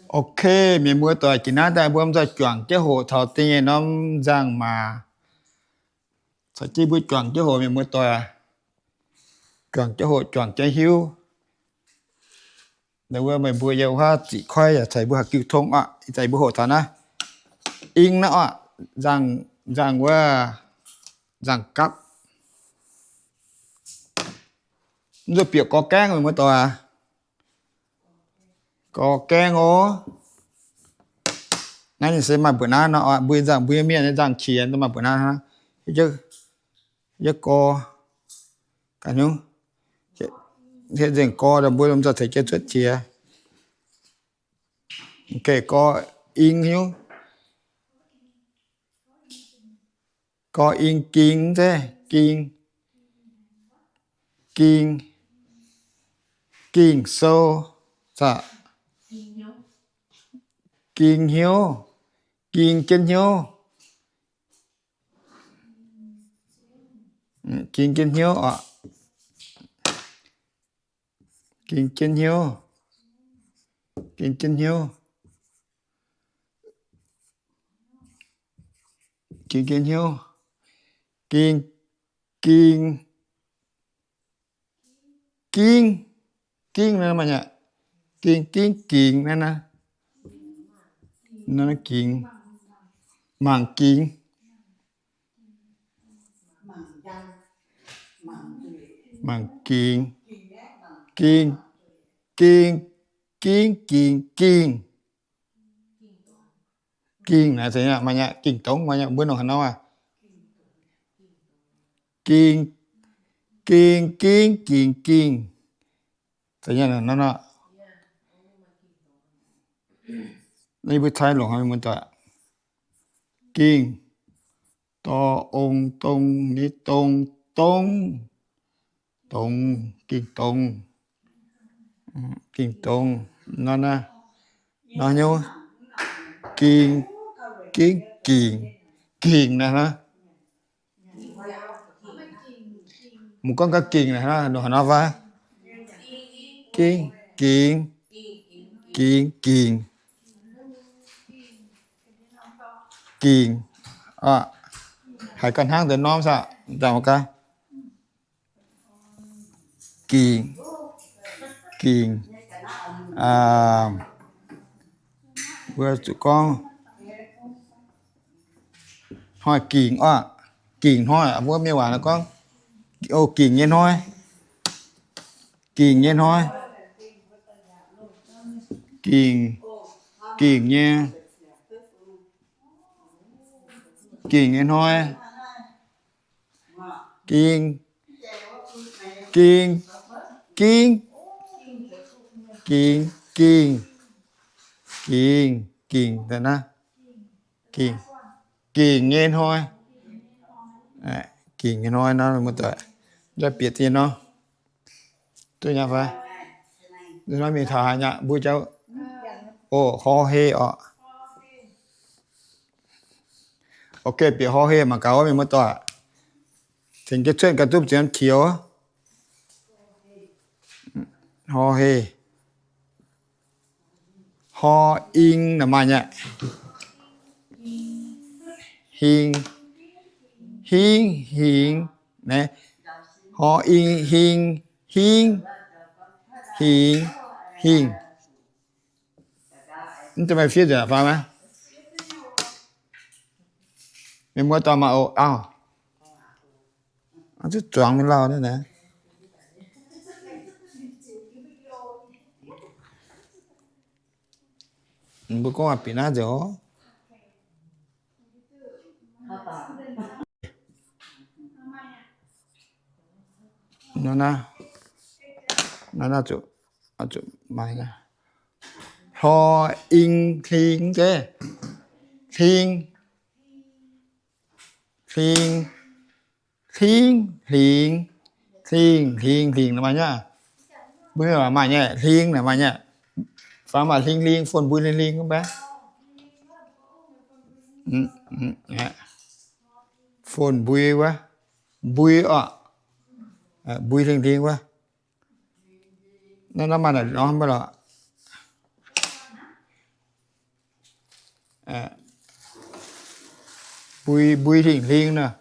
Ok, mienh muoz doic, jiex naaiv daaih mbuo mv zoih juangc jienv hoqc taux da'nyeic norm nzangc-maac. Caux jienv mbuo juangc jienv hoqc, mienh muoz doic. Juangc jienv hoqc, juangc jienv hiuv. Wuov meih mbuo yiem wuov ziqc koiv yaac caux mbuo haaix diuh tong oc. Ih zanc mbuo hoqc taux naaiv ing naaiv oc, nzangc wuov, nzangc gapv. Mv zuqc bieqc gorx gaengv, mienh muoz doic aac. Gorx gaengv oc. Naaiv ninh se maaih mbuoqc naaiv nor, mbuo nzangc, mbuo mienh nzangc qiex maaih mbuoqc naaiv. Yie gorx ga'hnyungv, hietv nzengc gorx mbuo lomh nzoih tengx jienv cuotv qiex. Gorx ing hnyungv. Gorx ing ging zeiv, ging, ging, ging sou, ging hnyouv, ging jienv hnyouv, ging jienv hnyouv oc, ging jienv hnyouv, ging jienv hnyouv, ging jienv hnyouv, ging, ging, gingv, gingv naaiv maaih nyei, gingv, gingv, gingx naaiv naaiv, naaiv gingx, mangc gingx, mangc gingx, gingh, gingh, gingh, gingh, gingh. Gingh naaiv maaih nyei, gingh dongz maaih nyei, mbuo nongc haaix nor aac? Gingh, gingh, gingh, gingh, gingh. Naaiv mbuo cai longc haaix mienh muoz doic? Gingh, dor, ong, dong, ni, dong, dongv, dongz, gingh dongz, gingh dongz, nor naaiv, nor hnyouv, gingh, gingh, gingh, gingh naaiv hnangv. Mv gorngv ga'gingh naaiv hnangv, nor fai? Gingh, gingh, gingh, gingh, gingh. Haiz ga'hnangv deix norm saah? Nzangc gaax. Gingh, gingh. Mbuo zuqc gorngv hnoi gingh oc. Gingh hnoi, mbuo mienh waac gorngv, o, gingh nyei hnoi. Gingh nyei hnoi. Gingh, gingh nyei, gingh nyei hnoi. Gingh, gingh, gingh, gingh, gingh, gingh, gingh, gingh, gingh, gingh nyei hnoi. Gingh nyei hnoi nor, mbuo doic, bieqc dien nor. Duqv nyei fai? Nor mingh taux haaix nyei? Mbuo jauv, o, hor heh oc. Ok, bieqc hor heh mangc gaax, mienh muoz doic. Tengx jienv cuotv ga'dupv ziemx qiex. Hor heh. Hor ing naaiv maaih nyei. Hing, hingv, hingx. Hor ing, hing, hingv, hingx, hingh. Mv zeiz meih fiev nzengc fai maiv? Mienh muoz doic mangc oc. Auv, zuqc zuangx mingh lauh naaiv. Mbuo gorngv bieqc naaiv nzengc oc. Nor naaiv, nor naaiv zuqc, zuqc maaih hlo, ing, hling, hling, hling, hling, hlingx, hling, hling naaiv maaih nyei. Mbuo maaih nyei, hling naaiv maaih nyei. Fai maaih hling hling, fon mbui hling hling mv baac. Fon mbui wuov, mbui oc, mbui hling hling wuov. Naaiv maaih naaic nor mv baac lorqc. Mbui, mbui hingh hling nor.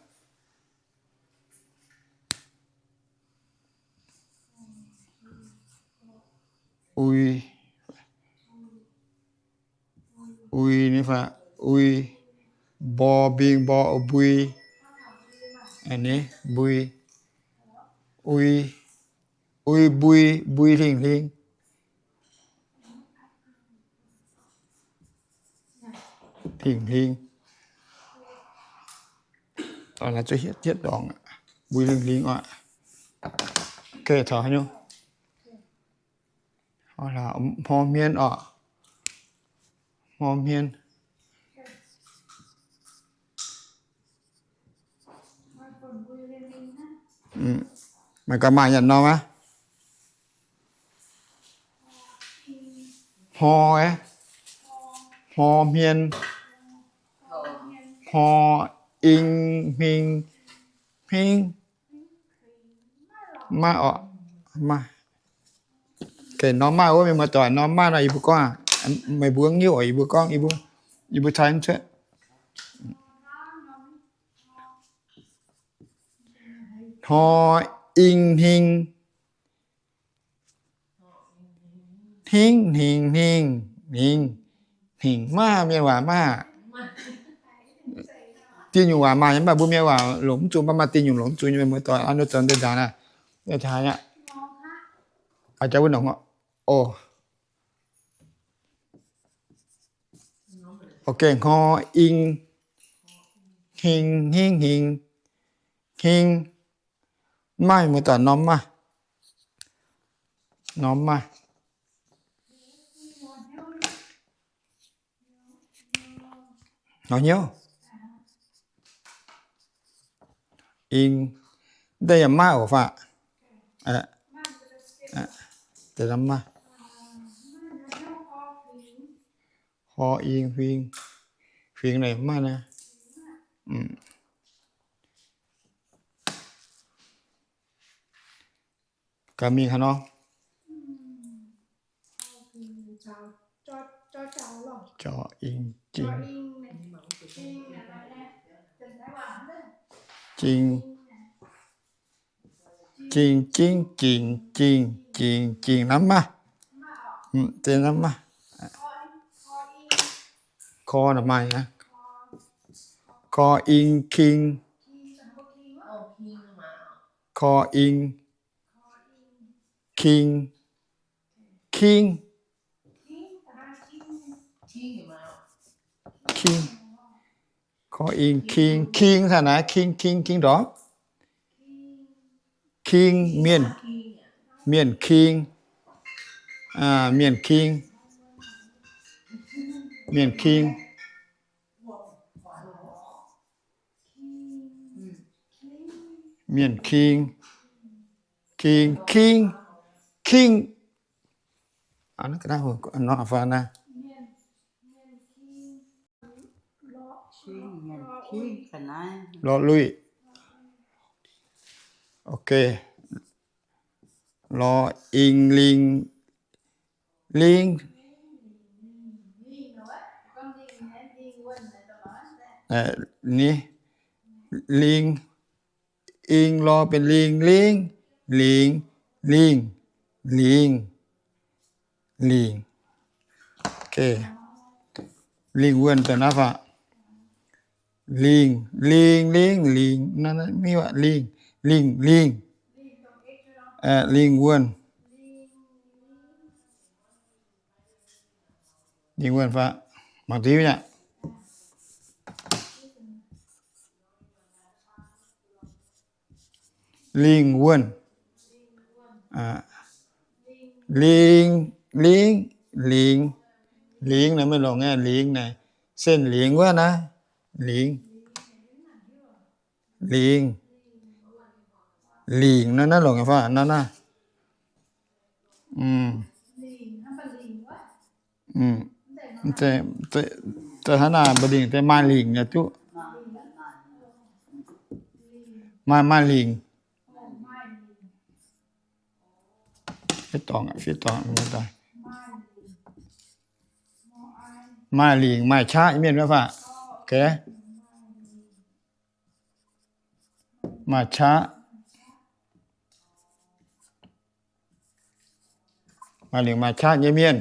Ui, ui, ni fai ui, mbo, mbing, mbo, mbui. Ni mbui, ui, ui, mbui, mbui hingh hling. Hingh hling. Hietv, hietv dorngx, mbui hingh hling oc. Geh taux nyei. Hmor hmien oc. Hmor hmien. Meih ganh maaih nyanc norm aqv. Hmor, hmor hmien, hmor ing hming, hming. Maiv oc, maiv. Geh norm maiv wuov, mienh muoz-doic, norm maiv nor yie mbuo gorngv, meih mbuo nyiuv oc, yie mbuo gorngv, yie mbuo, yie mbuo cai cuotv. Hmor ing hming. Hmingv, hmingh, hmingh, hmingh. Hmingh maiv, mienh waac maiv. Dieh nyungc waac maaih nyei, mv baac mbuo mienh waac longc mv zuqc, mv baac maaih dieh nyungc longc mv zuqc nyei, mienh muoz-doic, aa, nor zoux deix ndaangc naaiv. Aa, jaax wuov nongc oc. Ok, hmor ing hming, hmingv, hmingh, hmingh. Maiv, muoz-doic, norm maiv. Norm maiv. Nor hnyouv. Ing, deix yaac maiv oc fai. Deix norm maiv. Hor ing huing. Huing naaic maiv naaiv. Gaax mingh haaix nor? Jor, ing, jing. Jing, jing, jing, jingc, jingh, jingh, norm maiv. Deix norm maiv. Kor naaic maaih aqv. Kor ing king. Kor ing king. King. King. Kor ing king. King caux naaiv king, king, king ndorpc. King, mienh, mienh king. Mienh king. Mienh king. Mienh king. King, king, king. Lorz luic. Ok. Lorz ing ling lingv. Ni, lingh. Ing lorz benx lingh, lingv, lingx, lingh, lingh, lingh. Ok. Lingh wuonh daaih naaiv faah. Lingh, lingh, lingv, lingh, naaiv, naaiv mingh waac lingh, lingh, lingh. Lingh wuonh. Lingh wuonh faah. Mangc diuv nyei aqv. Lingh wuonh. Lingh, lingv, lingx, lingh naaiv meih longc nyei, lingh naaiv. Sen lingh wuov naaiv. Lingh. Lingh. Lingh naaiv, naaiv longc nyei faah naaiv naaiv. Daaih hnangv naaic mba'lingc deix maaih lingc nyei duqv. Maaih, maaih lingc. Fiev dorngx, fiev dorngx daaih. Maaih lingc maaih qaqv nyei mienh wuov faah? Maaih qaqv, maaih lingc maaih qaqv nyei mienh,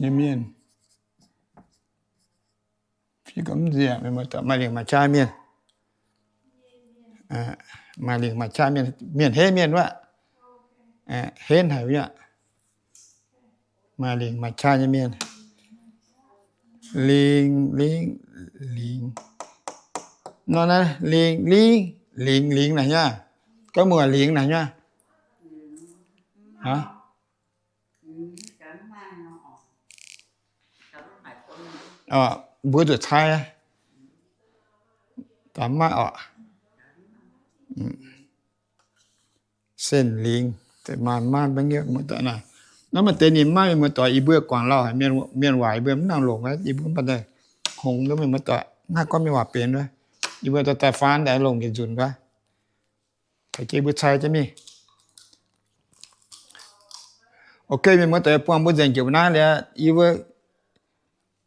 nyei mienh. Maaih lingc maaih qaqv mienh, maaih lingc maaih qaqv mienh, mienh henv mienh wuov, henv haic wuov. Maaih lingc maaih qaqv nyei mienh. Lingc, lingc, lingc. Nor naaiv lingc, lingc, lingc, lingc naaic nyei. Gorngv muoc lingc naaic nyei. Mbuo zuqc cai, daaih maiv oc. Sen lingc, maaih maiv, maiv, muoz-doic naaic. Naaiv maaih deix ninh maiv, mienh muoz-doic, yie mbuo guangc lauh haic, mienh waac yie mbuo mv nangc longc wuov, yie mbuo mv baac daaih hngongx mienh muoz-doic, mv haih gorngv mienh waac benx wuov. Yie mbuo daaih daaih faan daaih longc njiec nzunc wuov. Taux jienv yie mbuo cai jienv mingh. Ok, mienh muoz-doic, buangh mbuo nzengc jiex mbuo naaiv liuz, yie mbuo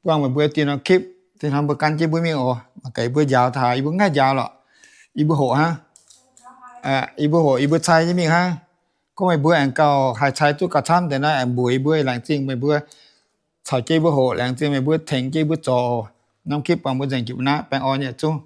buangh meih mbuo dinh norm คลิป, dinh hnoi mbuo gan jienv mbuo mingh oc. Mangc gaax yie mbuo njaaux taux, yie mbuo mv haih njaaux lorqc. Yie mbuo hoqc hnangv. Yie mbuo hoqc, yie mbuo cai jienv mingh hnangv. Gorngv meih mbuo aengx gauh haih cai duqv gauh camv deix naaiv, aengx mbuox yie mbuo. Laengz zingh meih mbuo caux jienv yie mbuo hoqc, laengz zingh meih mbuo tengx jienv yie mbuo zoux. Norm คลิป buangh mbuo nzengc jiex mbuo naaiv, baengh orn nyei zungv.